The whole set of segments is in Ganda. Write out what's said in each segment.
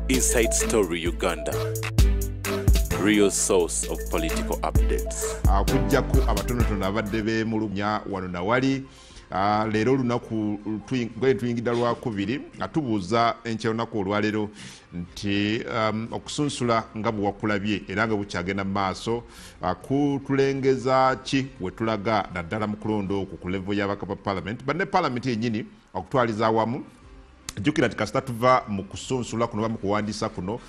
Inside Story Uganda, real source of political updates. Okuggyako abatonotono abadde beemulunya wano nawali. Leero olunaku tuyingidda lwakubiri nga tubuuza enkya olunaku olwaleero nti okusunsula nga bwe wakulabye era nga bukyagenda mu maaso, kutulengeza ki we tulaga naddala mu kulonda okwo ku level y'ababaka ba parliament banne parliament yennyini okutwaliza awamu. Jjukira nti kasita tuva mu kusunsula kuno oba mu kuwandiisa kuno,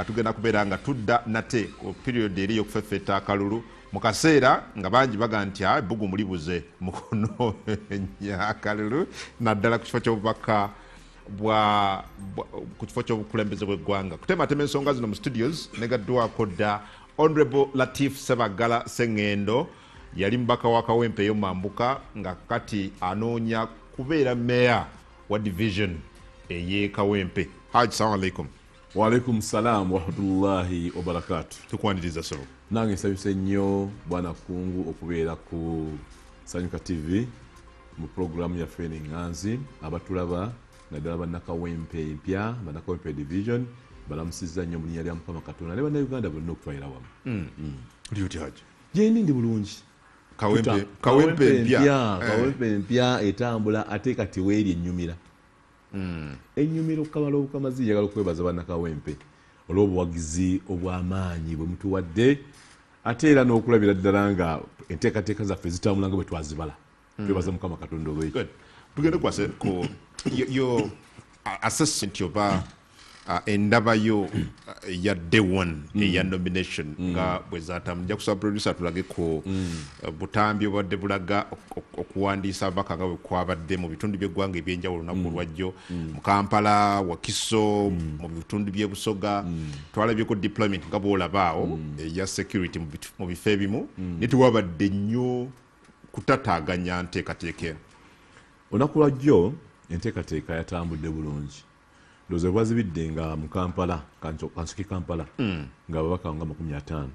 tugenda kubeera nga tudda nate ku period eri ey'okufeffetta akalulu mu kaseera nga bangi baga nti ebbugumu libuze mu kunoonya akalulu naddala ku kifo ky'obubaka bwa ku kifo ky'obukulembeze bw'eggwanga. Kutematema ensonga zino mu studios negaddwako dda Honorable Latif Sebagala Sengendo, yali mubaka wa Kawempe ey'omambuka nga kati anoonya kubeera meya wa division ey'e Kawempe. Haji, salamu alaikum. Waalaikum salam warahmatullahi wabarakatu. Tukwaniriza solo. Nange nsanyuse nnyo bwana Kungu okubeera ku Sanyuka TV mu pulogulaamu yaffe eno eŋŋanzi. Abatulaba naddala bannakawempe empya, bannakawempe division, balamusizza nnyo mu linnya lya Mukama Katonda ne Bannayuganda bonna okutwalira wamu. Oli otya Haji? Gyendi, ndi bulungi. Kawempe, Kawempe empya. Kawempe empya etambula ate kati weeri ennyumira. Ennyumira okukamala obukamazi. Njagala okwebaza bannakawempe olw'obuwagizi obw'amaanyi bwe mutuwadde, ate era n'okulabira ddala nga enteekateeka zaffe zitambula nga bwe twazibala. Twebaza Mukama Katonda olwekyo. Good. Tugende kwase ku yo assessment oba endabayo ya day one eya nomination nga bwe zatambula. Nja kusaba producer tulage ku butambi obadde bulaga okuwandiisa ababaka nga bwe kwabadde mu bitundu by'eggwanga ebyenjawulo olunaku olwajjo, mu Kampala, Wakiso, mu bitundu by'e Busoga. Twalabyeko deployment nga bw'olaba awo eya security mu bifo ebimu, naye tewabadde nnyo kutataaganya nteekateeka eno. Olunaku lwajjo enteekateeka yatambudde bulungi. Ndowooza bwazibidde nga mu Kampala, kansuke Kampala, nga ababaka nga 50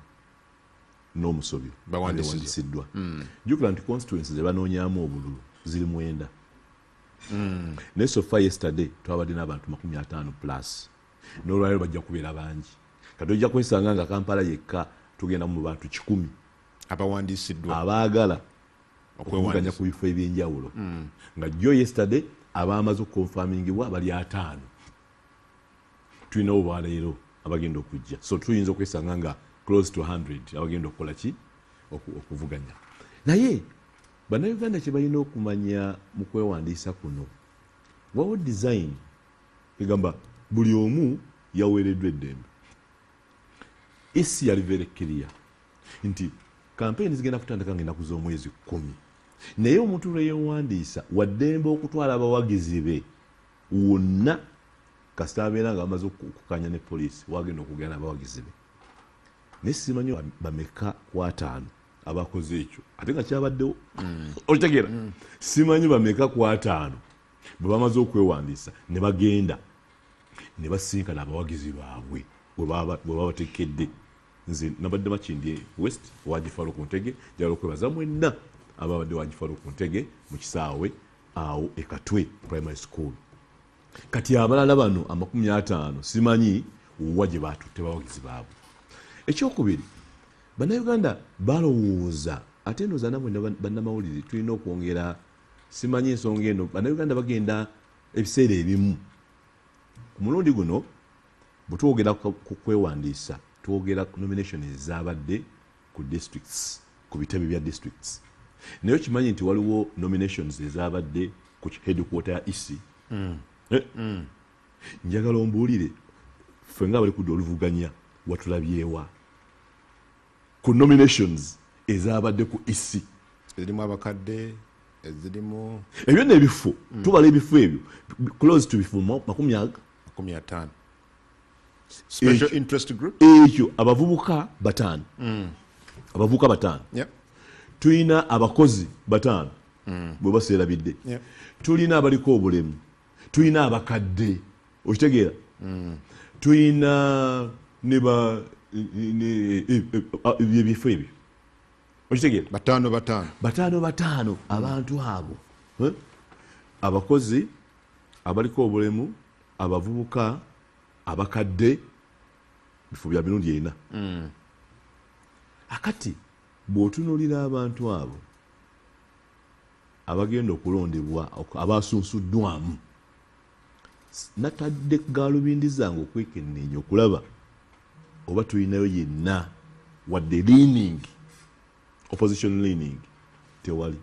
n'omusobyo bawandiisiddwa. Bawandiisiddwa. Jjukira nti constituency ze banoonyaamu obululu ziri 9, naye so far yesterday twabadde n'abantu 50 plus, n'olwaliro bajja kubeera bangi. Kati ojja kwesanga nga Kampala yekka tugenda mu bantu 100 abawandiisiddwa abaagala okuvuganya okwewandiisa ku bifo ebyenjawulo, nga jjo yesterday abamaze okukonfamingibwa bali 50. Tulinawo olwaleero abagenda okujja, so tuyinza okwesanga nga close to 100 abagenda okukola ki, okuvuganya. Naye Bannayuganda kye balina okumanya mu kwewandiisa kuno, wawo design egamba buli omu yaweereddwa eddembe. Isi yali very clear nti kampeyini zigenda kutandika nga ennaku z'omwezi 10, naye omuntu lwe yeewandiisa waddembe okutwala abawagizi be wonna, kasita abeera nga bamaze okukanya ne poliisi wagenda okugenda n'abawagizi be. Naye simanyi bameka ku 50 abakoze ekyo ate nga kyabaddewo. Okitegeera? Simanyi bameka ku 50 bwe bamaze okwewandiisa ne bagenda ne basinkana abawagizi baabwe bwe babatekedde. Nze nabadde Makindye West, Wagifalu ku Ntege. Njagala okwebaza mwenna ababadde Wagifalu ku Ntege mu kisaawe awo ekatwe primary school. Kati abalala bano 50 simanyi wa gye batutte bawagizi baabwe. Ekyokubiri, Bannayuganda balowooza, ate ndowooza namwe bannamawulire tulina okwongera, simanyi ensonga eno. Bannayuganda bagenda ebiseera ebimu. Ku mulundi guno bwe twogera ku kwewandiisa, twogera ku nomination ezabadde ku districts, ku bitebe bya districts, naye okimanyi nti waliwo nominations ezabadde ku headquarter ya EC? Njagala ombuulire, ffe nga abali kudda oluvuganya, watulabyewa ku nominations ezabadde ku EC? Ezirimu abakadde, ezirimu Ebyo nno ebifo, tubala ebifo ebyo close to bifo makumi aga 50 special interest group. Ekyo abavubuka 5, abavubuka 5. Tulina abakozi 5 bwe baseerabidde. Tulina abaliko obulemu, tulina abakadde, okitegeera? Tulina ne ba ebifo ebyo, okitegeera? 5 5. 5 5. Abantu abo, eh? Abakozi, abaliko obulemu, abavubuka, Abakadde bifo bya mirundi ena. Akati bw'otunuulira abantu abo abagenda okulondebwa abasunsuddwamu, natadde gaalubindi zange okwekenneenya okulaba oba tulinayo yenna wadde leaning, opposition leaning, tewali.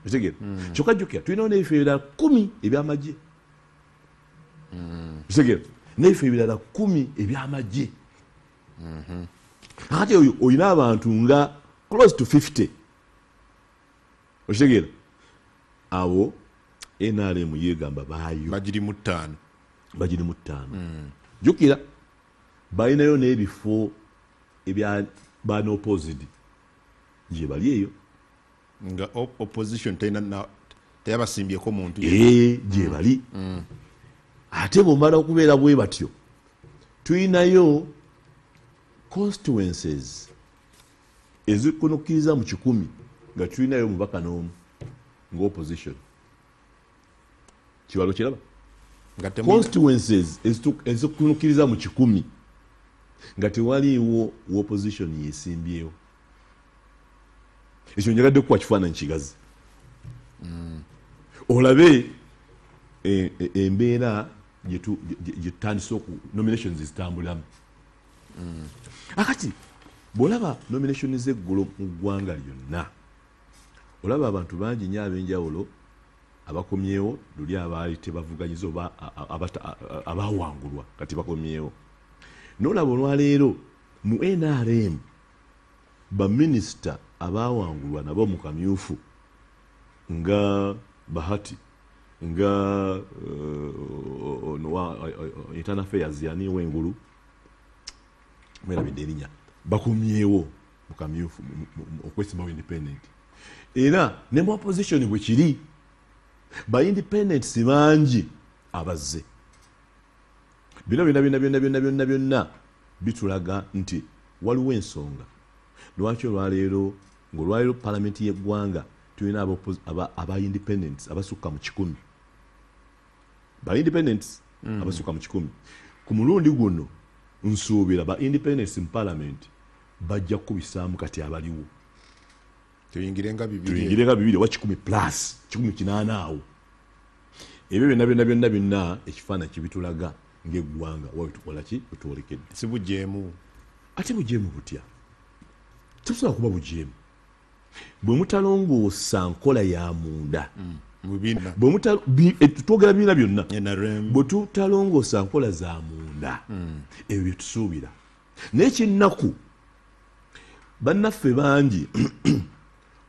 Otegeera? Kyokka jjukira tulinayo n'ebifo ebirala 10 ebyamagye. Otegeera? N'ebifo ebirala 10 ebyamagye. Kakati oyo olina abantu nga close to 50. Otegeera? Awo NRM yeegamba baayo bagiri mu 5. Bagiri mu 5. Jjukira balinayo n'ebifo ebya banopposed gye bali eyo. Nga opposition teyabasimbyeko muntu. Gye bali. Ate bw'omala okubeera bwe batyo, tulinayo constituencies ezikunukkiriza mu 100 nga tulinayo omubaka n'omu nga opposition. Kibalo kiraba? Constituencies ezikunukkiriza mu 100 nga tewaliiwo opposition yesimbyewo. Ekyo njagadde kukuwa kifaananyi kigazi. Olabe embeera gye tutandise nominations zitambulamu. Akati bw'olaba nomination z'eggulo mu ggwanga lyonna, olaba abantu bangi nnyo ab'enjawulo abakomyewo luli abaali tebavuganyiza oba abawangulwa kati bakomyewo. N'olaba olwaleero mu NRM baminisita abawangulwa nabo mu kamyufu nga Bahati, nga Internal Affairs yani w'engulu mwerabidde erinnya, bakomyewo mu kamyufu okwesimbawo independent. Era ne mu opposition bwe kiri, ba independents bangi abazze. Bino byonna byonna byonna byonna byonna byonna bitulaga nti waliwo ensonga lwaki olwaleero ng'olwaleero palamenti y'eggwanga tulina aba independents abasukka mu 100. Ba independents abasukka mu 100. Ku mulundi guno nsuubira ba independents mu palamenti bajja kukubisaamu kati abaliwo. Tuyingirenga bibiri. Tuyingirenga bibiri oba 100 plus, 180 awo. Ebyo byonna byonna byonna byonna ekifaananyi kibitulaga ng'eggwanga wa tukola ki wetwolekedde. Si bujeemu. Ate bujeemu butya? Tebusobola kuba bujeemu. Bwe mutalongoosa nkola ya munda, twogera bibiina byonna, bwe tutalongoosa nkola za munda, ebyo bye tusuubira. Naye eky'ennaku bannaffe bangi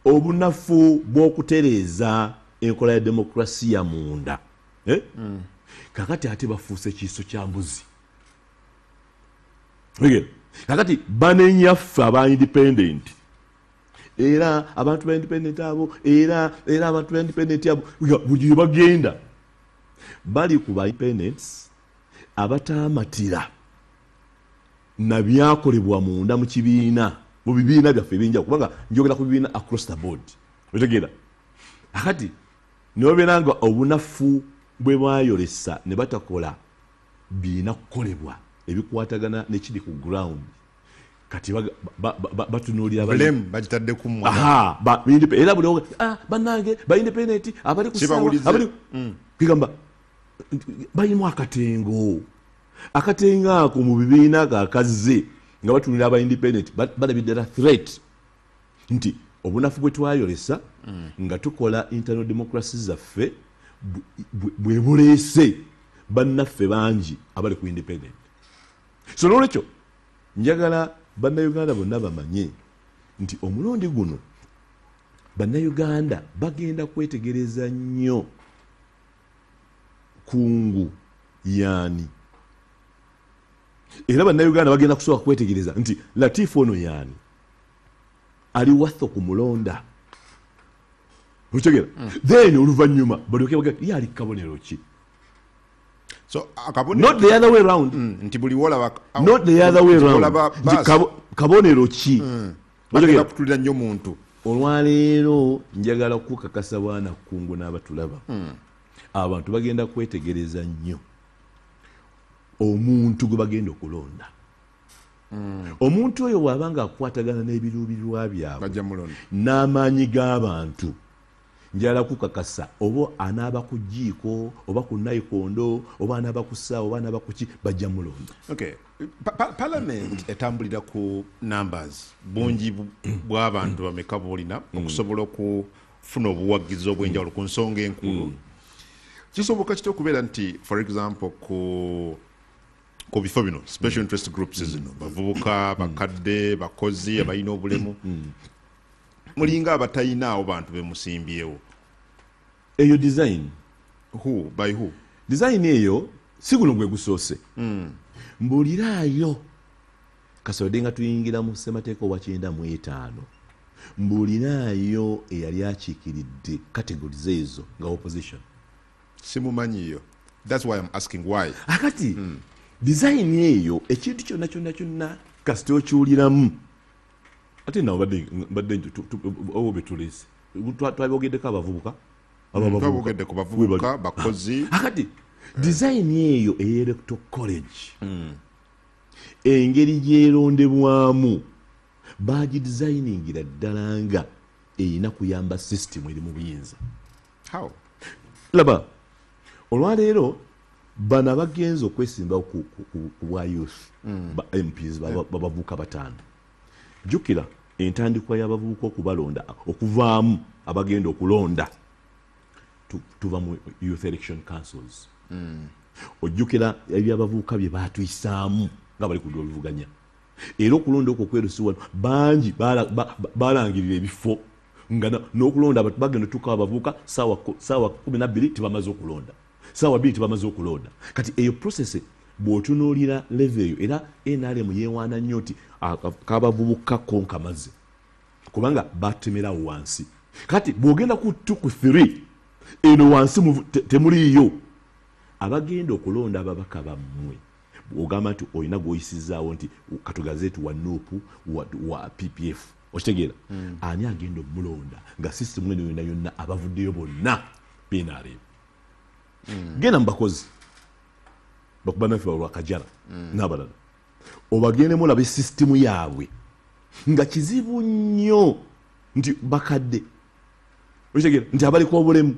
obunafu bw'okutereeza enkola ya demokrasiya munda, kakati ate bafuuse kiiso kya mbuzi. Kakati banenyaffe aba independent, era abantu ba independent abo, era abantu ba independent abo buli bagenda bali ku ba independents abataamatira na byakolebwa munda mu kibiina, mu bibiina byaffe ebyenjawulo, kubanga njogera ku bibiina across the board. Otegeera? Akati ne babeera nga obunafu bwe bwayolesa ne batakola biina kukolebwa ebikwatagana n'ekiri ku ground. Kati batunuulira blame bagitadde ku mmwe. Era buli bannange ba independent abali ku ssaawa abali kigamba balinamu akatengo. Akatengo ako mu bibiina akazze nga batunuulira aba independent balabye ddala threat nti obunafu bwe twayolesa nga tukola internal democracy zaffe bwe buleese bannaffe bangi abali ku independent. So n'olwekyo njagala bannayuganda bonna bamanye nti omulundi guno bannayuganda bagenda kwetegereza nnyo kungu yaani. Era bannayuganda bagenda kusooka kwetegereza nti Latif ono yaani ali watho kumulonda. Otegeera? Then oluvannyuma balyoke bagende ye ali kabonero ki? So akabonero not the other way round. Nti buli wolaba not the other way round. Nti kabonero ki? Bagenda kutulira nnyo muntu. Olwaleero njagala kukakasa bwana Kungu n'abatulaba. Abantu bagenda kwetegereza nnyo Omuntu gwe bagenda okulonda. Omuntu oyo bw'abanga akwatagana n'ebiruubirirwa byabwe n'amaanyi g'abantu, njala kukakasa oba anaaba ku jjiiko oba ku nayikondo oba anaaba ku ssaawa oba anaaba ku ki, bajja mulonda. Okay. Parliament etambulira ku numbers, bungi bw'abantu bameka b'olina okusobola okufuna obuwagizi obw'enjawulo ku nsonga enkulu. Kisoboka kitya okubeera nti, for example, ku bifo bino special interest groups zino, bavubuka, bakadde, bakozi, abalina obulemu, mulinga abatayinaawo bantu bemusimbyewo? Eyo design. Who by who? Design eyo si guno gwe gusoose. Mbuuliraayo, kasobodde nga tuyingira mu ssemateeka owa 95, mbuuliraayo eyali akiikiridde categories ezo nga opposition. Simumanyiyo, that's why I'm asking why. Akati design eyo, ekintu kyonna kyonna kyonna kasita okiwuliramu, ate nawe badde obo betulese twabyogeddeko abavubuka. Twabogedde ku bavubuka, bakozi. Akati design eyo ey'electoral college, engeri gyerondebwamu, bagidesigningira ddala nga erina kuyamba system eri mu buyinza. How? Laba olwaleero bano abagenza okwesimba ku bwa youth, ba MPs, babavubuka 5. Jjukira entandikwa y'abavubuka okubalonda, okuvaamu abagenda okulonda, tuva mu youth election councils. Ojjukira ebyabavubuka bye batuyisaamu nga bali ku ludda oluvuganya, era okulonda okwo okwerusi wano bangi balangirira ebifo nga n'okulonda bagenda otuuka abavubuka saawa 12 tebamaze okulonda, saawa 2 tebamaze okulonda. Kati eyo process bw'otunuulira level eyo, era NRM yeewaana nnyo nti kabavubuka ko nkamaze, kubanga batemerawo wansi. Kati bw'ogenda ku 2 ku 3 eno wansi temuliiyo abagenda okulonda ababaka bammwe. Ogamba nti olina gw'oyisizaawo nti katugazeeti wa NUP, wa PPF, okitegeera? Ani agenda omulonda nga system eno yonna yonna abavuddeyo bonna PNRM? Genda mu bakozi bakuba naffe balwakajala n'abalala, obagendemu olabe sisitimu yaabwe nga kizibu nnyo nti bakadde, okitegeera, nti abaliko obulemu,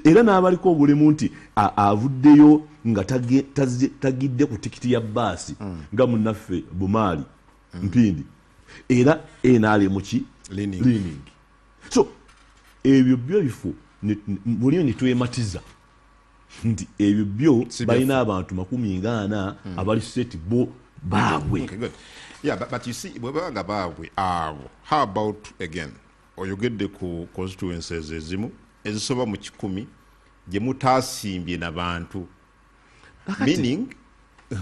era n'abaliko obulemu nti avuddeyo nga tagidde ku tikiti ya baasi nga munnaffe Bumaali Mpindi, era NRM ki leaning. So ebyo byo bifo muliyo ne twematiza nti ebyo byo balina abantu 40 abali set bo baabwe. Okay, good. Yeah, but you see, bwebanga baabwe abo, how about again oyogedde ku constituencies ezimu ezisoba mu 100 gye mutasimbye n'abantu, meaning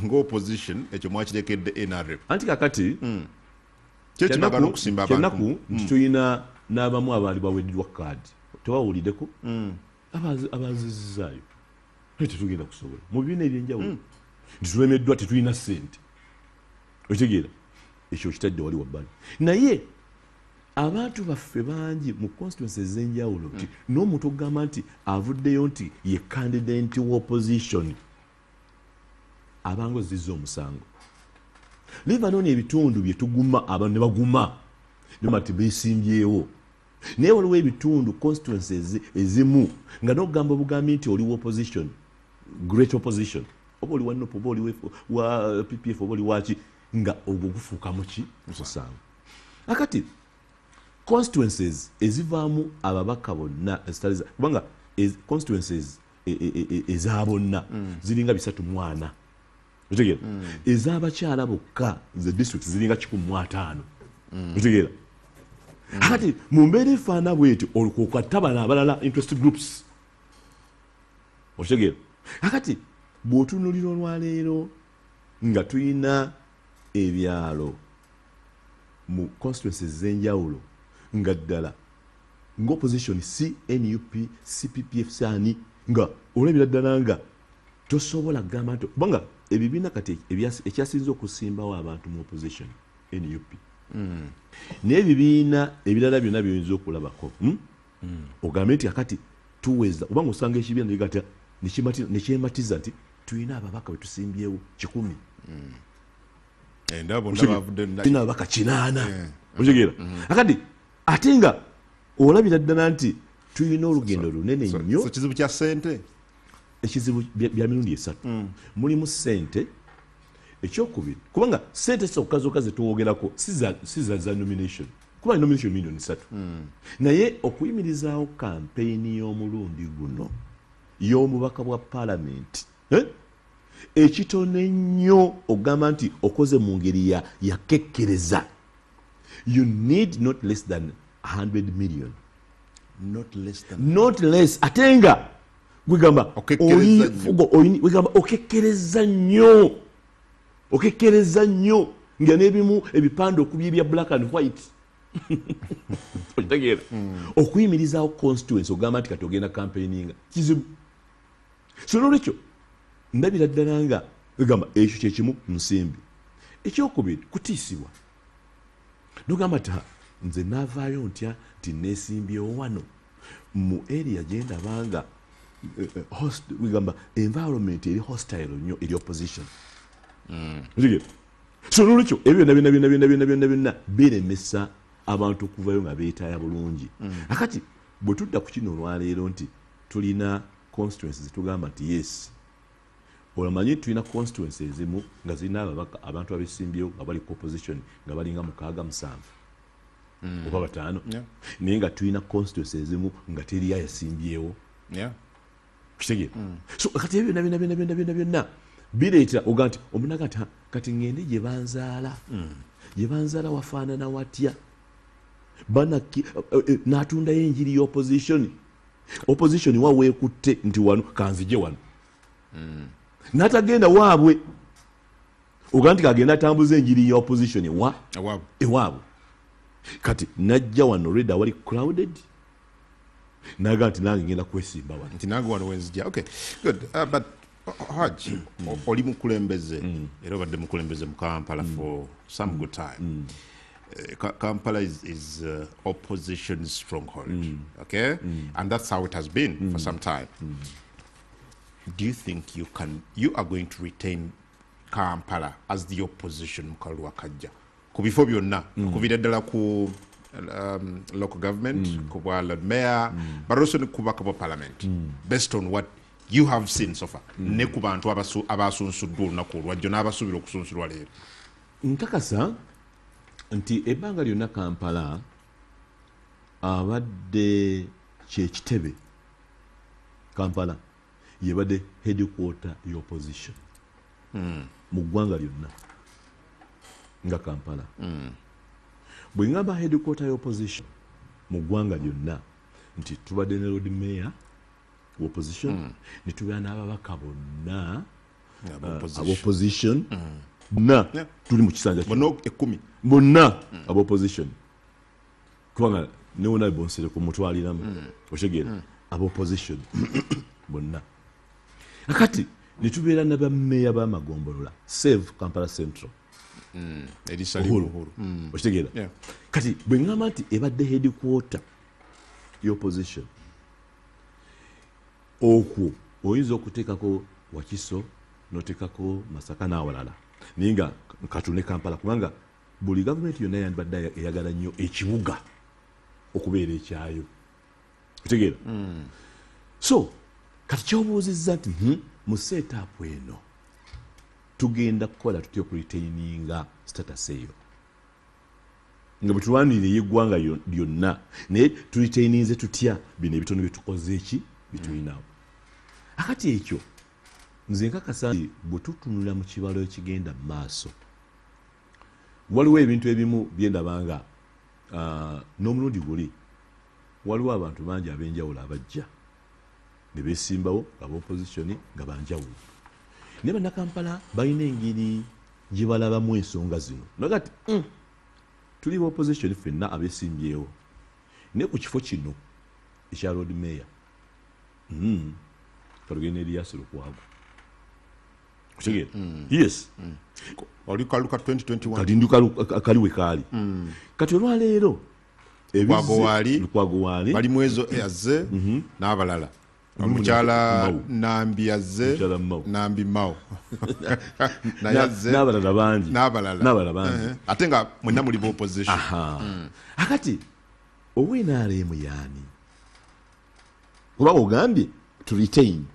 ng'opposition ekyo mwakirekedde NRM. Anti kakati kyekibagana okusimba abantu kyenaku nti tulina n'abamu abaali baweddwa kaadi tebawuliddeko, abazizaayo tetugenda kusobola mu bibiina ebyenjawulo nti tulemeddwa, tetulina ssente, okitegeera? Ekyo kitadde wali wabbali. Naye abantu baffe bangi mu constituencies ez'enjawulo nti n'omuntu okugamba nti avuddeyo nti ye candidate wa opposition abanga ozizza omusango. Lebanon ebitundu bye tuguma abantu ne baguma ne bati beesimbyewo, naye waliwo ebitundu constituencies ezimu nga n'okugamba obugambi nti oli wa opposition, great opposition, oba oli wa NUP oba oli wa PPF oba oli waki, nga ogwo gufuuka muki musango. Akati constituencies ezivaamu ababaka bonna ezitaliza, kubanga constituencies eza bonna ziringa 304, otegeera? Ez'abakyala bokka ze districts ziringa 105, otegeera? Akati mu mbeera efaana bwetyo olwo bano abalala interest groups, okitegeera? Akati bw'otunuulira olwaleero nga tulina ebyalo mu constituencies ez'enjawulo nga ddala ng'opposition si NUP, si PPF, si ani, nga olabira ddala nga tosobola kugamba nti, kubanga ebibiina kati ekyasinze okusimbawo abantu mu opposition NUP, naye ebibiina ebirala byonna byoyinza okulabako, ogambe nti akati tuweza, kubanga osanga ekibiina nekyematiza nti Tulina ababaka betusimbyewo 100. Enda bonna bavudde tulina ababaka 8. Okitegeera? Akati ate nga olabira ddala nti tulina olugendo lunene nnyo. So kizibu kya ssente? Ekizibu bya mirundi 3. Mulimu ssente. Ekyokubiri, kubanga ssente zokka zokka zetwogerako si za nomination, kuba nomination milioni 3. Naye okuyimirizaawo kampeyini y'omulundi guno y'omubaka bwa paalamenti ekitono ennyo ogamba nti okoze mu ngeri yakekkereza, you need not less than 100 million. Not less than. Not less. Ate nga gwegamba okekkereza nnyo. Okekkereza nnyo nga n'ebimu ebipande okubya ebya black and white. Okitegeera? Okuyimirizaawo constituency ogamba nti kati ogenda campaigninga kizibu. So nolwekyo ndabira ddala nga egamba ekyo kyekimu nsimbi. Ekyokubiri, kutiisibwa. Nogamba nti nze naavaayo ntya nti neesimbyewo wano mu area gye ndabanga wegamba environment eri hostile nnyo eri opposition. So nolwekyo ebyo byonna byonna byonna byonna byonna byonna biremesa abantu okuvayo nga beetaaya bulungi. Akati bwe tudda ku kino olwaleero nti tulina constituencies zetugamba nti yes, olamanyi tulina constituencies ezimu nga zirina ababaka abantu abesimbyewo nga bali ku opposition nga balinga 6, 7 oba 5, naye nga tulina constituencies ezimu nga teri yasimbyewo. Kitegeera? So kati ebyo byonna byonna byonna byonna byonna bireetera oga nti omunaga nti kati ngende gye banzaala, gye banzaala wafaanana watya, n'atundayo enjiri y'opposition. Opposition wa weekutte nti wano kanzije wano, n'atagenda waabwe oga nti kagenda atambuza enjiri ya opposition ewaabwe. Kati najja wano already awali crowded, naga nti nange ngenda kwesimba wano nti nange wano wenzija. Okay, good. But Hajj, oli mukulembeze era obadde mukulembeze mu Kampala for some good time. Kampala is opposition stronghold, okay? And that's how it has been for some time. Do you think you are going to retain Kampala as the opposition mu kalulu akajja ku bifo byonna, okuviira ddala ku local government, ku bwa Lord Mayor, but also ne ku bubaka bwa parliament, based on what you have seen so far, ne ku bantu abasunsuddwa olunaku olwajjo n'abasuubira okusunsulwa leero? Nkakasa nti ebbanga lyonna Kampala abadde kyekitebe, Kampala yebadde headquarter y'opposition mu ggwanga lyonna nga Kampala. Bwe ngamba headquarter y'opposition mu ggwanga lyonna nti tubadde ne Lord Mayor opposition, ne tubeera n'ababaka bonna ab'opposition bonna, tuli mu kisanja bonna 10 bonna ab'opposition, kubanga newona bonsere kumutwaliramu okitegeera, ab'opposition bonna. Akati ne tubeera ne bammeeya b'amagombolola save Kampala Central Uhuru. Okitegeera? Kati bwe ngamba nti ebadde headquarter y'opposition, okwo oyinza okuteekako Wakiso n'oteekako Masaka n'awalala, naye nga katune Kampala, kubanga buli gavumenti yonna yandibadde eyagala nnyo ekibuga okubeera ekyayo. Okitegeera? So kati kyobuuzizza nti mu setup eno tugenda kukola tutya okuretaininga status eyo nga bwe tulwanirira ey'eggwanga lyonna, naye turetaininze tutya bino ebitono byetukoze eki bitulinawo? Akati ekyo nze nkakasa nti bwe tutunula mu kibalo ekigenda mu maaso, waliwo ebintu ebimu byendaba nga n'omulundi guli waliwo abantu bangi ab'enjawulo abajja ne beesimbawo nga b'opposition nga banjawulo, naye bannakampala balina engeri gye balabamu ensonga zino. Naga ti tuli b'opposition ffenna abeesimbyewo, naye ku kifo kino ekya Lord Mayor katugende Erias Lukwago. Okitegeera? Yes. Oli kaluka 2021. Kati ndi kali we kaali. Kati olwaleero Lukwago waali. Lukwago waali. Bali mwezo azze n'abalala. Omukyala Nambi azze, Nambi Mao naye azze, n'abalala bangi. N'abalala. N'abalala bangi. Ate nga mwenna muli mu opposition. Akati owa NRM yaani oba ogambye to retain,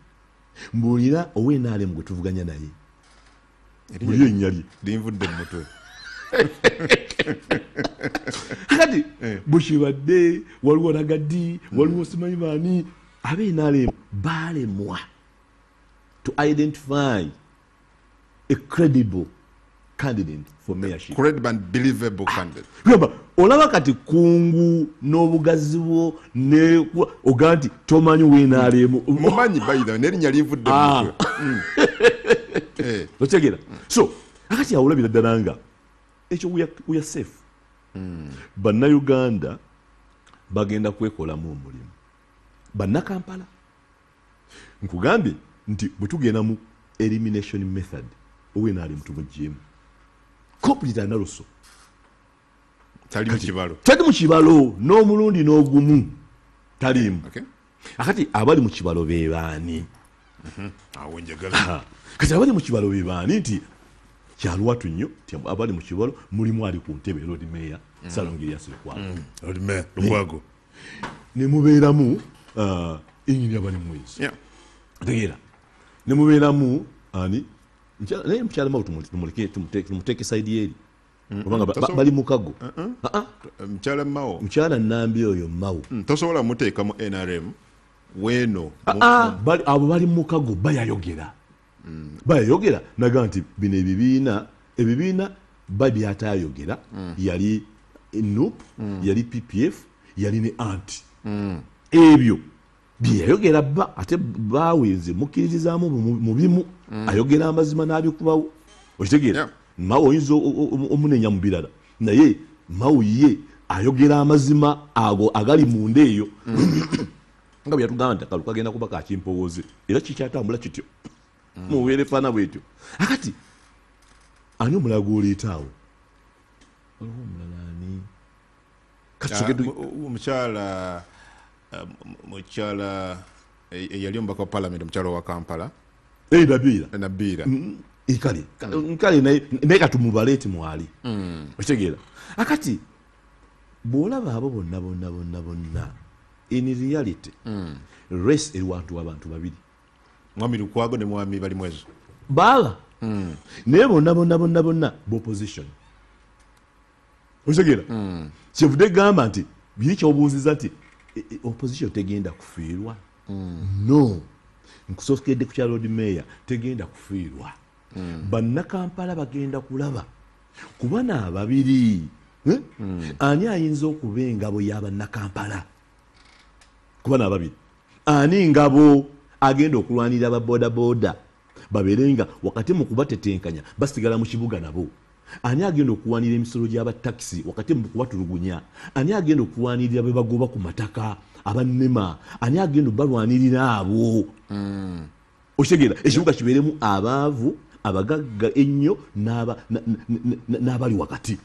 mbuulira owa NRM gwe tuvuganya naye. Buli erinnya lye linvudde mu mutwe. Akati bwekibadde waliwo Ragadi, waliwo simanyi baani, abe NRM balemwa to identify a credible candidate for mayorship. Credible and believable candidate. Remember, olaba kati kungu n'obugazi bwo ne oga nti tomanyi w'NRM. Mumanyi by the way, n'erinnya linvudde mu mutwe. Otegeera? So akati awo olabira ddala nga ekyo we are safe. Bannayuganda bagenda kwekolamu omulimu. Bannakampala nkugambye nti bwe tugenda mu elimination method, owa NRM tumugyemu complete analysis. Tali mu kibalo. Tali mu kibalo n'omulundi n'ogumu taliimu. Akati abali mu kibalo be baani? Awo njagala. Kati abali mu kibalo be baani? Nti kyalwatu nnyo nti abali mu kibalo mulimu ali ku ntebe, Lord Mayor Ssalongo Erias Lukwago. Lord Mayor Lukwago. Ne mubeeramu Engineer Balimwezo. Tegeera. Ne mubeeramu ani? Naye mukyala Mao tumuleke, tumuteeke side eri. Kubanga bali mukago. Mukyala Mao. Mukyala Nambi oyo Mao. Tosobola muteeka mu NRM weeno. Abo bali mukago bayayogera. Bayayogera naga nti bino ebibiina babyatayogera. Yali NUP, yali PPF, yali ne anti. Ebyo byeyayogera ba ate bawenze mukkiririzaamu mu bimu. Ayogera amazima n'abikubawo. Okitegeera? Mao oyinza omunenya mu birala, naye Mao ye ayogera amazima ago agali munda eyo. Nga bwe yatugamba nti akalu kagenda kuba ka kimpowooze, era kikyatambula kityo. Mubeere faana bwetyo. Akati ani omulala gw'oleeta awo? Waliwo omulala ani? Mukyala eyali omubaka wa parliament, omukyala wa Kampala. Nabiira. Nabiira. Kale, kale naye katumubale nti mwali. Okitegeera? Akati bw'olaba abo bonna bonna bonna bonna, in reality race eri wantu abantu babiri. Mwami Lukwago ne mwami Balimwezo. Baaba. Naye bonna bonna bonna bonna opposition. Okitegeera? Kyevudde gamba nti biri kyobuuziza nti opposition tegenda kufiirwa. No. Nkusookedde ku kya Lord Mayor, tegenda kufiirwa. Bannakampala bagenda kulaba ku bano ababiri. Ani ayinza okuba engabo y'abannakampala? Ku bano ababiri ani ngabo agenda okulwanirira aba bodaboda babeere nga wakati mu kubatetenkanya basigala mu kibuga nabo? Ani agenda okuwanirira emisolo gy'abatakisi wakati mu kubatulugunya? Ani agenda okuwanirira be bagoba ku mataka abannema? Ani agenda obalwanirira abo? Okitegeera? Ekibuga kibeeremu abaavu, abagagga ennyo n'abali wakati.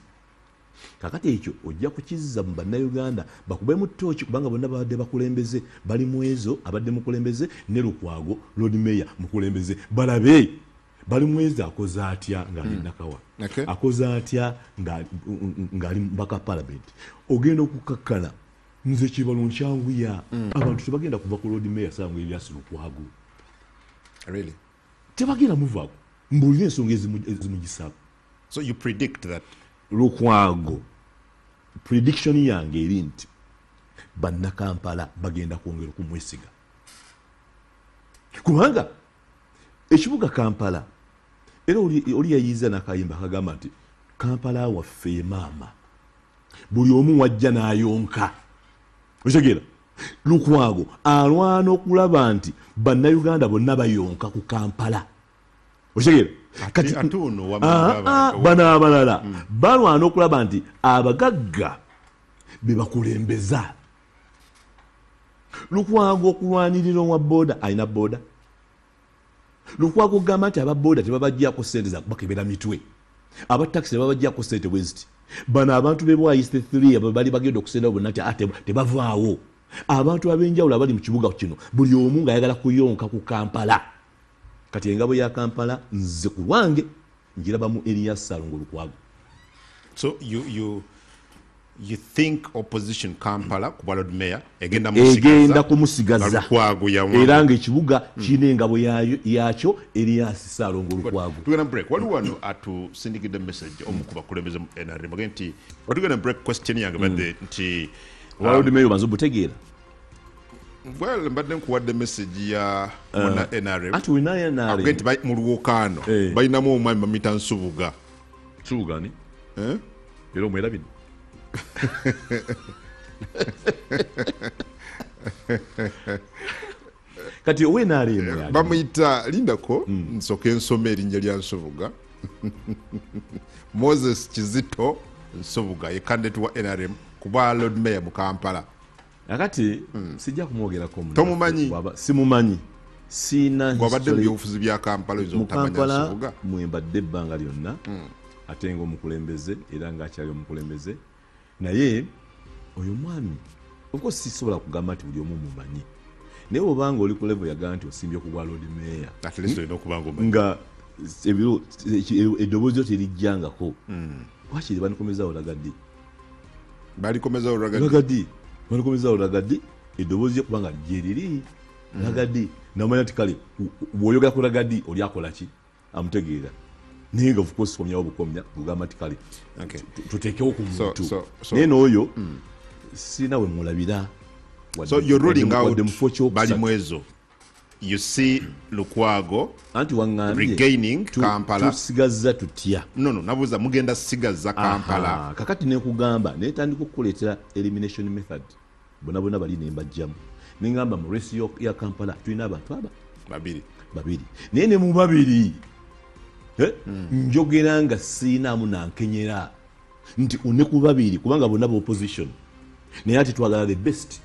Kakati ekyo ojja kukizza mu bannayuganda bakubemu ttooki, kubanga bonna babadde bakulembeze. Balimwezo abadde mukulembeze ne Lukwago Lord Mayor mukulembeze. Balabe Balimwezo akoze atya ng'ali Nakawa, akoze atya ng'ali mubaka parliament. Ogenda okukakkana nze kibalo nkyanguya. Abantu tebagenda kuva ku Lord Mayor Ssalongo Erias Lukwago. Really? Tebagenda muvaako. Mbuulire ensonga ezimugisaako. So you predict that? Lukwago, prediction yange eri nti bannakampala bagenda kwongera okumwesiga, kubanga ekibuga Kampala era oli yayiiza n'akayimba akagamba nti Kampala waffe maama, buli omu wajja n'ayonka. Okitegeera? Lukwago alwana okulaba nti bannayuganda bonna bayonka ku Kampala. Okitegeera? Kati ate ono wamma abantu. Bano abalala balwana okulaba nti abagagga be bakulembeza. Lukwago okulwanirira owa boda, alina boda. Lukwago okugamba nti aba boda tebabaggyako ssente za kubakebera mitwe, aba takisi tebabaggyako ssente bwe ziti, bano abantu be Bwaise 3 abo bali bagenda okusenda bonna nti tebavaawo. Abantu ab'enjawulo abali mu kibuga kino buli omu ng'ayagala kuyonka ku Kampala. Kati engabo ya Kampala nze ku lwange ngiraba mu Erias Ssalongo Lukwago. So you think opposition Kampala ku Lord Mayor egenda kumusigaza era ng'ekibuga kirina engabo yakyo Erias Ssalongo Lukwago. Tugenda break. Waliwo wano atusindikidde message omu ku bakulembeze mu NRM agambye nti tugenda break question yange badde nti Lord Mayor banza obutegeera. Well, mbadde nkuwadde message ya muna NRM. Ati wina NRM. Agambye nti mu lwokaano balinamu omwami bamuyita Nsubuga. Nsubuga ni? Era omwerabidde. Kati owe NRM bamuyita lindako nsooke nsome erinnya lya Nsubuga. Moses Kizito Nsubuga ye candidate wa NRM kuba Lord Mayor mu Kampala. Akati sijja kumwogerako muno. Tomumanyi? Simumanyi. Sina gwabadde mu byobufuzi bya Kampala oyinza obutamanya Nsubuga. Mwe mbadde ebbanga lyonna ate ng'omukulembeze era ng'akyali omukulembeze. Naye oyo mwami of course sisobola kugamba nti buli omu mumanyi, naye obanga oli ku level yagamba nti osimbye ku bwa Lord Mayor, at least olina okuba ng'omanyi nga eddoboozi lyo terijjangako. Lwaki banikomezaawo Ragadi? Balikomezawo Ragadi, banikomezaawo Ragadi eddoboozi lyo kubanga gye liri Ragadi namanya nti kale bw'oyogera ku Ragadi oli akola ki amutegeera. Naye nga of course komyawo bukomya kugamba nti kale tuteekewo ku muntu. Naye n'oyo sirina we mulabira. So you're ruling out Balimwezo. You see Lukwago anti waŋŋambye regaining Kampala. Tusigazza tutya? No, nabuuza mugenda sigazza Kampala. Kakati nekugamba netandika okukuleetera elimination method. Bonna bonna bali ne mbajjamu. Ne ŋŋamba mu race ya Kampala tulina abantu aba babiri. Naye ne mu babiri njogera nga siinaamu nankenyera nti one ku babiri kubanga bonna ba opposition, naye ate twagala the best.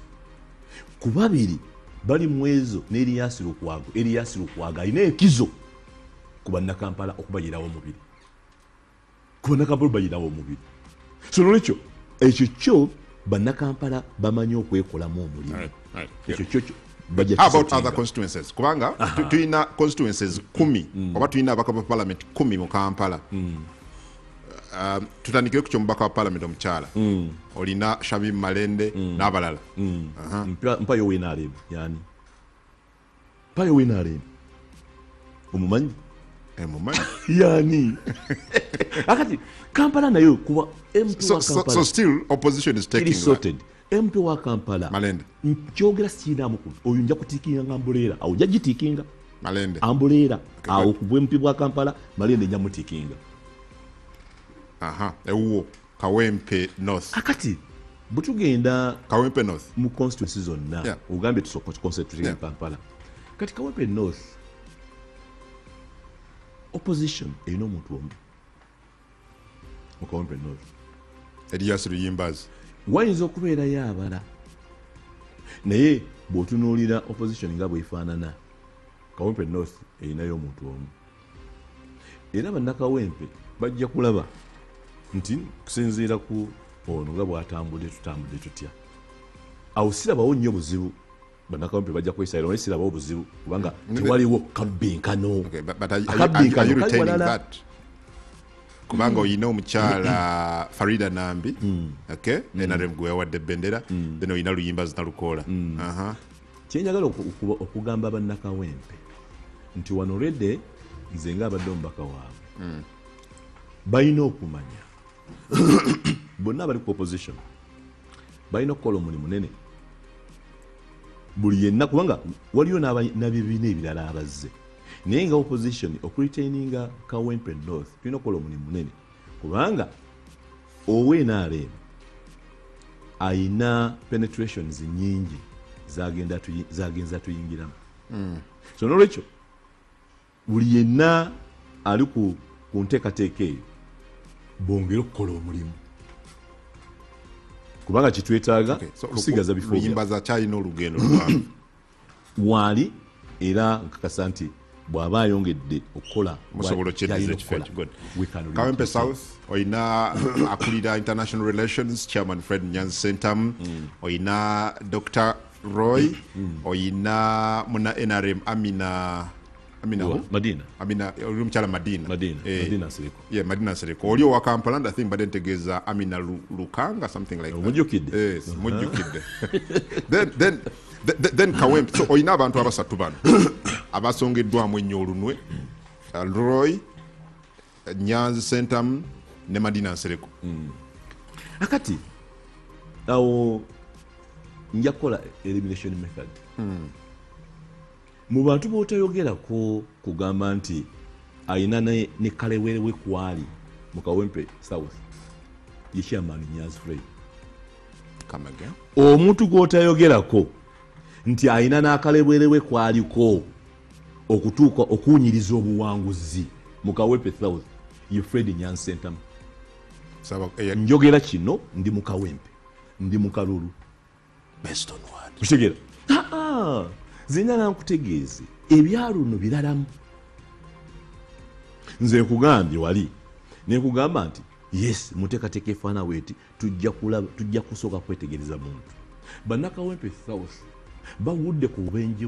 Ku babiri bali Mwezo ne Erias Lukwago. Erias Lukwago alina enkizo ku bannakampala okubayirawo omubiri, ku bannakampala okubayirawo omubiri. So nolwekyo ekyo kyo bannakampala bamanyi okwekolamu omulimu. Ekyo kyo How about other constituencies? Kubanga tulina constituencies 10 oba tulina ababaka ba parliament 10 mu Kampala. Tutandikire ku ky'omubaka wa parliament omukyala. Olina Shamim Malende n'abalala. Mpayo WNRM yani. Mpayo WNRM. Omumanyi? Mumanyi. Yani. Akati Kampala nayo kuba MP wa Kampala. So still opposition is taking sorted. MP wa Kampala Malende. Nkyogera sirina mukulu. Oyo nja kutikinga nga mbuleera. Awo nja gitikinga. Malende. Ambuleera. Awo ku MP bwa Kampala Malende nja mutikinga. Aha, ewuwo Kawempe North. Akati bwe tugenda Kawempe North mu constituency zonna, ogambye tusooka concentrate in Kampala. Kati Kawempe North opposition erina omuntu omu mu Kawempe North. Erias Luyimbazi. Wayinza okubeerayo abala, naye bw'otunuulira opposition nga bw'efaanana, Kawempe North erinayo omuntu omu. Era bannakawempe bajja kulaba nti kusinziira ku ono nga bw'atambudde tutambudde tutya. Awo sirabawo nnyo buzibu. Bannakawempe bajja kwesalira, naye sirabawo buzibu kubanga tewaliwo kabbinkano. Akabinkano kali walala. Kubanga oyina omukyala Farida Nambi, okay, NRM gwe yawadde bendera, then oyina Luyimbazi Nalukoola. Kye njagala okugamba bannakawempe nti wano already nze ng'abadde omubaka waabwe balina okumanya bonna abali ku opposition balina okukola omulimu munene buli yenna, kubanga waliyo n'abibiina ebirala abazze. Naye nga opposition okuretaininga Kawempe North tulina okukola omulimu munene, kubanga owe NRM ayina penetrations nnyingi zagenza tuyingiramu. So nolwekyo buli yenna ali ku nteekateeka eyo bongere okukola omulimu, kubanga kitwetaaga kusigaza bifo. Luyimbazi akyalina olugendo luwanvu waali, era nkakasa nti bw'aba ayongedde okukola musobola okyeddiza ekifo ekyo. Kawempe South oyina akulira International Relations Chairman Fred Nyanzi Sentamu, oyina Dr. Roy, oyina muna NRM Amina Madina, Amina oli mukyala Madina, Madina Nsereko. Yeah, Madina Nsereko. Oli owa Kampala, I think badde ntegeeza Amina Lukanga, something like that. Mujjukidde. Yes, mujjukidde. Then Kawempe, so oyina abantu abasatu bano abasongeddwamu ennyo olunwe, Roy, Nyanzi Sentamu ne Madina Nsereko. Akati awo nja kukola elimination method. Mu bantu b'otayogerako kugamba nti ayina ne kalewerewe kwali mu Kawempe South ye Chairman Nyanzi Fred. Come again. Omuntu gw'otayogerako nti ayina n'akalewerewe kwaliko okutuuka okuwunyiriza obuwanguzi mu Kawempe South ye Fred Nyanzi Sentamu. Njogera kino ndi mu Kawempe, ndi mu kalulu. Based on what? Kutegeera. Zinjala nkutegeeze ebyalo nno biralamu. Nze nkugambye wali nekugamba nti yes, muteekateeka efaana weeti tujja kusooka kwetegereza muntu. Bannakawempe South bawudde ku bubenje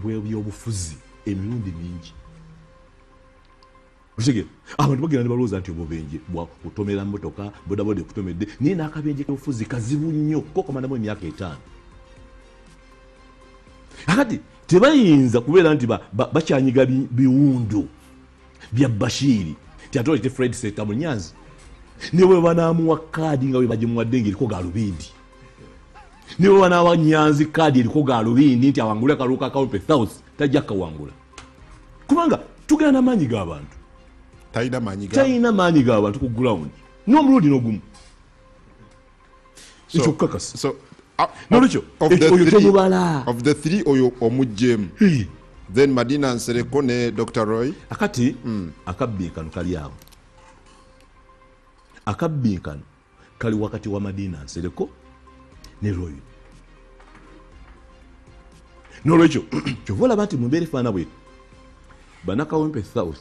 bw'ebyobufuzi emirundi mingi. Kutegeera, abantu bagenda ne balowooza nti obubenje bwa kutomera mmotoka, bodaboda ekutomedde, naye n'akabenje k'obufuzi kazibu nnyo kokomanamu emyaka 5. Akati tebayinza kubeera nti bakyanyiga biwundu bya Bashiri nti ate olete Fred Sentamu Nyanzi ne bwe banaamuwa kaadi nga bwe bagimuwadde ng'eriko gaalubindi, ne bwe banaawa Nyanzi kaadi eriko gaalubindi nti awangule akalulu ka Kawempe South, tajja kawangula, kubanga tugenda n'amaanyi g'abantu. Talina maanyi g'abantu ku ground n'omulundi n'ogumu. Ekyo kukakasa. Nolwekyo oyo tomubala. Of the three oyo omuggyemu, then Madina Nsereko ne Dr. Roy. Akati akabbinkano kali awo, akabbinkano kali wakati wa Madina Nsereko ne Roy. Nolwekyo kyova olaba nti mu mbeera efaanana bweti Bannakawempe South